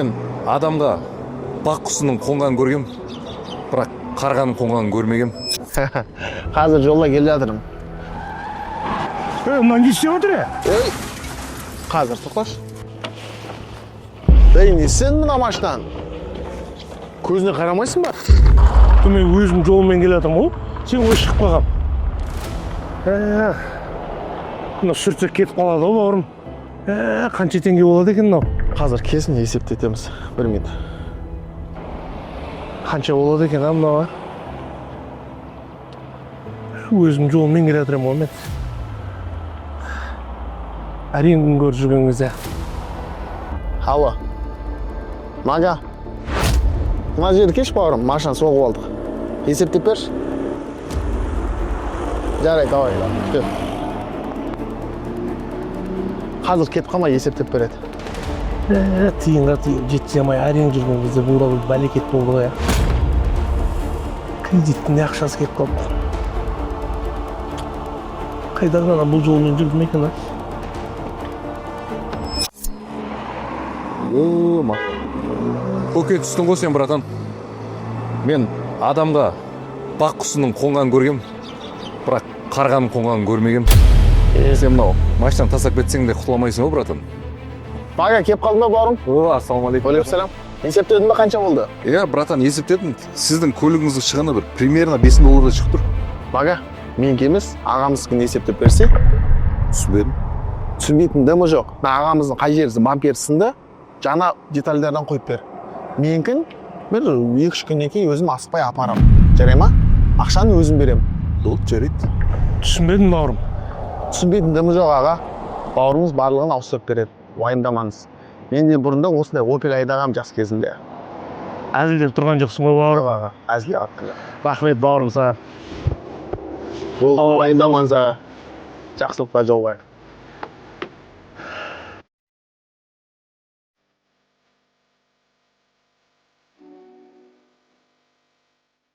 Мен адамға бақ құсының қонғанын көргем, бірақ қарғаның қонғанын көрмегем. Қазір жолда келе жатырмын. Ей, мынау не істеп отыр, е? Ей, қазір тоқташы. Ей, не сен мына машинаның көзіне қарамайсың ба? Мен өзім жолыммен келе жатырмын ғой, сен ғой шығып қалған. Ә, мынау сүртсек кетіп қалады ғой, бауырым. Ә, қанша теңге болады екен мынау? Қазір келсін, есептетеміз. Бір минут. Қанша болады екен, а, мынау, а? Өзім жолыммен келе жатырмын ғой мен, әрең күн көріп жүрген кезде. Алло, Мага, мына жерді кеш, бауырым, машина соғып алдық, есептеп берші. Жарайды, давай, күтемін. Қазір кетіп қалмай, есептеп береді. Ә, тиынға тиын жеткізе алмай әрең жүрген кезде бұл да бір бәлекет болды ғой, ә. Кредиттің де ақшасы кетіп қалыпты. Қайдағы ана бұл жолмен жүрді ме екен, а? Ма, көке, түстің ғой сен, братан. Мен адамға бақ құсының қонғанын көргем, бірақ қарғаның қонғанын көрмегем. Сен мынау машинаны тастап кетсең де құтыла алмайсың ғой, братан. Мага, келіп қалдың ба, бауырым? О, ассалаумағалейкум. Уағалейкум. Есептедің ба, қанша болды? Иә, братан, есептедім. Сіздің көлігіңіздің шығыны бір примерно 5000 доллардай шығып тұр. Мага, менікі емес, ағамыздікін есептеп берсе. Түсінбедім. Түсінбейтін дымы жоқ. Мына ағамыздың қай жері бампер сынды, жаңа детальдардан қойып бер. Менікін бір 2-3 күннен кейін өзім асықпай апарамын, жарай ма? Ақшаны өзім беремін. Болды, жарайды. Түсінбедім, бауырым. Түсінбейтін дымы жоқ, аға. Бауырымыз барлығын ауыстырып береді, уайымдамаңыз. Мен де бұрында осындай «Опель» айдағанмын жас кезімде. Әзілдеп тұрған жоқсың ғой, бауырым? Жоқ, аға, әзіл жатқан жоқ. Рахмет, бауырым, саған. Ол, уайымдамаңыз, аға. Жақсылықта жолығайық.